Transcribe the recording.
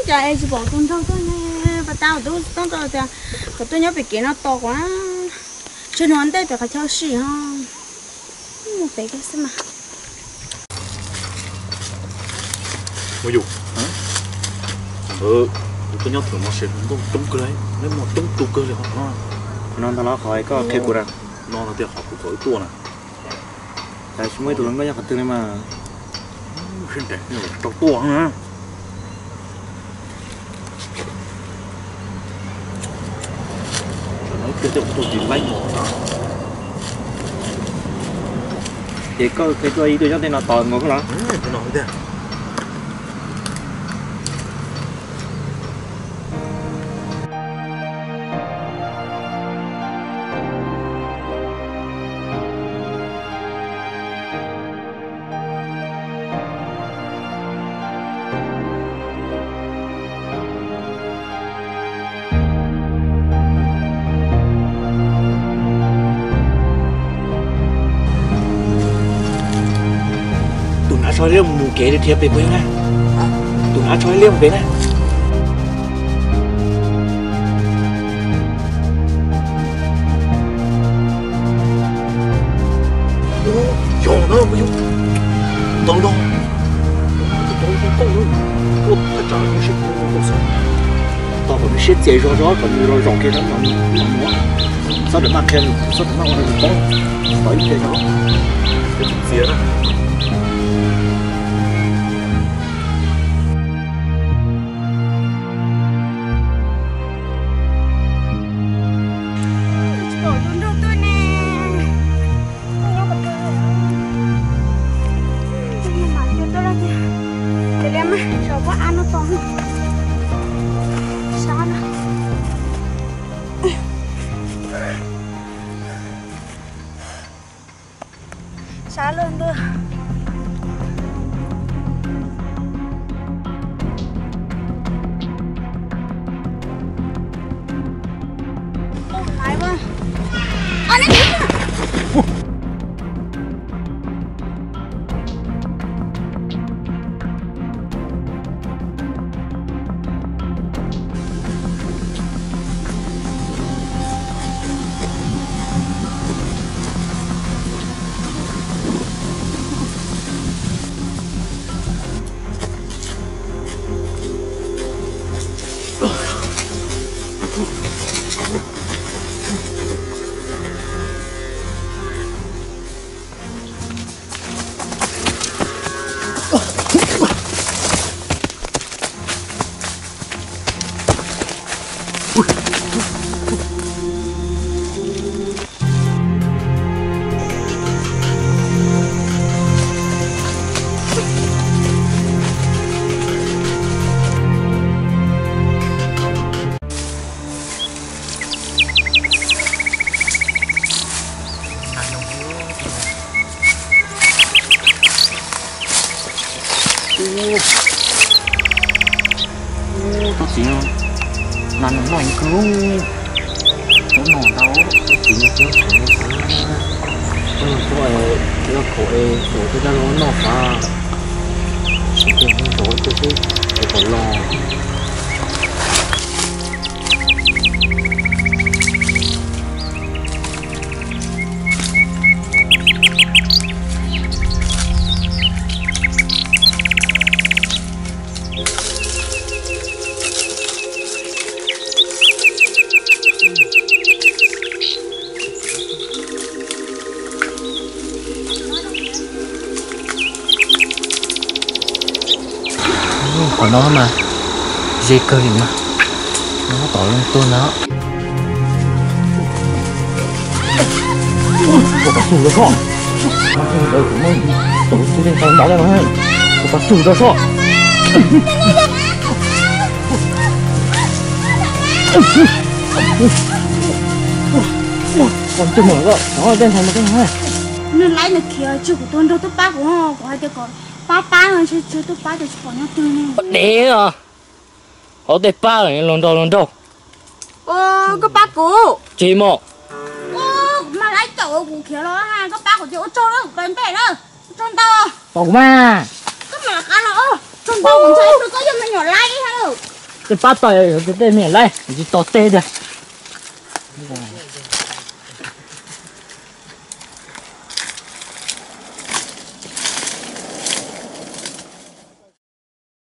Cas es tsis pom tus nraug tuaj ne? Pas tas tub tub tias kom tuaj nyob pem kev no tos kuv na. Tseg nws ua ntej pem qhov chaw sim ho. Mus pem kiag xwb mas. Muaj yus, kuv tuaj nyob thaum no ces muaj coob kawg li, neb muaj coob tus kawg li ho. No ntag los qhov koj qhia kuv na. No no tias qhov kuv kom wb tuaj na. Cas tsis muaj ib tug hluas nkauj nyob qhov twg li mas. Sib ntev rau tuaj na. Ces koj qhia tuaj ib tug nyob tej no tos nkaus koj los. Tus hnav tsho liab mus kev li thiab pem puas yog na? Tus hnav tsho liab mus pem na. Yog na, ntau no. Tus tau tus tau na. Ua thaj tsam nws siab tus tau xwb. Tos kom nws siab txias zog zog kom nws los zaum kiag rau mam mus. Txhob rawm maj qhia nws, txhob rawm maj ua rau nws paub. Tos ib pliag zog. Txias na. Tsis pom tus nraug tuaj ne. Tuaj nyob qhov twg? Tuaj nyob mas tuaj tuaj lawm tiag. Ces liam mas saum pob av no tos. Sab na. Sab luaj ntuj. Tus txiv no, nas noj ib kawg. Ub, no ntau, tus txiv no tsis tshua, tsis tshua, tsis tshua, tsis tshua, tsis tshua, tsis tshua. Qhov no mas ze kawg li mas, no tom loo tuag na. Ua pas tug rau soj. Tus tib neeg tau ntaus no, ua pas tug rau soj. Nws laib nws khiav tseg kuv tus nraug tuaj pab kuv, kuv hais tias kom pab pab no ntshe tseg tuaj pab ces tsis pom nyob twg ne. Dev os, hauv tej pab los nraug los nraug. Koj pab kuv. Tsis mos. Kuv mas laib caum kuv khiav los, koj pab kuv ces ua tsaug na, kuv pab npej na. Ua tsaug ntau. Pab kuv mas. Koj mam qab los, ua tsaug ntau, kuv ntshai koj yog me nyuam laib ha. Pab tau tej me laib tsis tau tej tiag.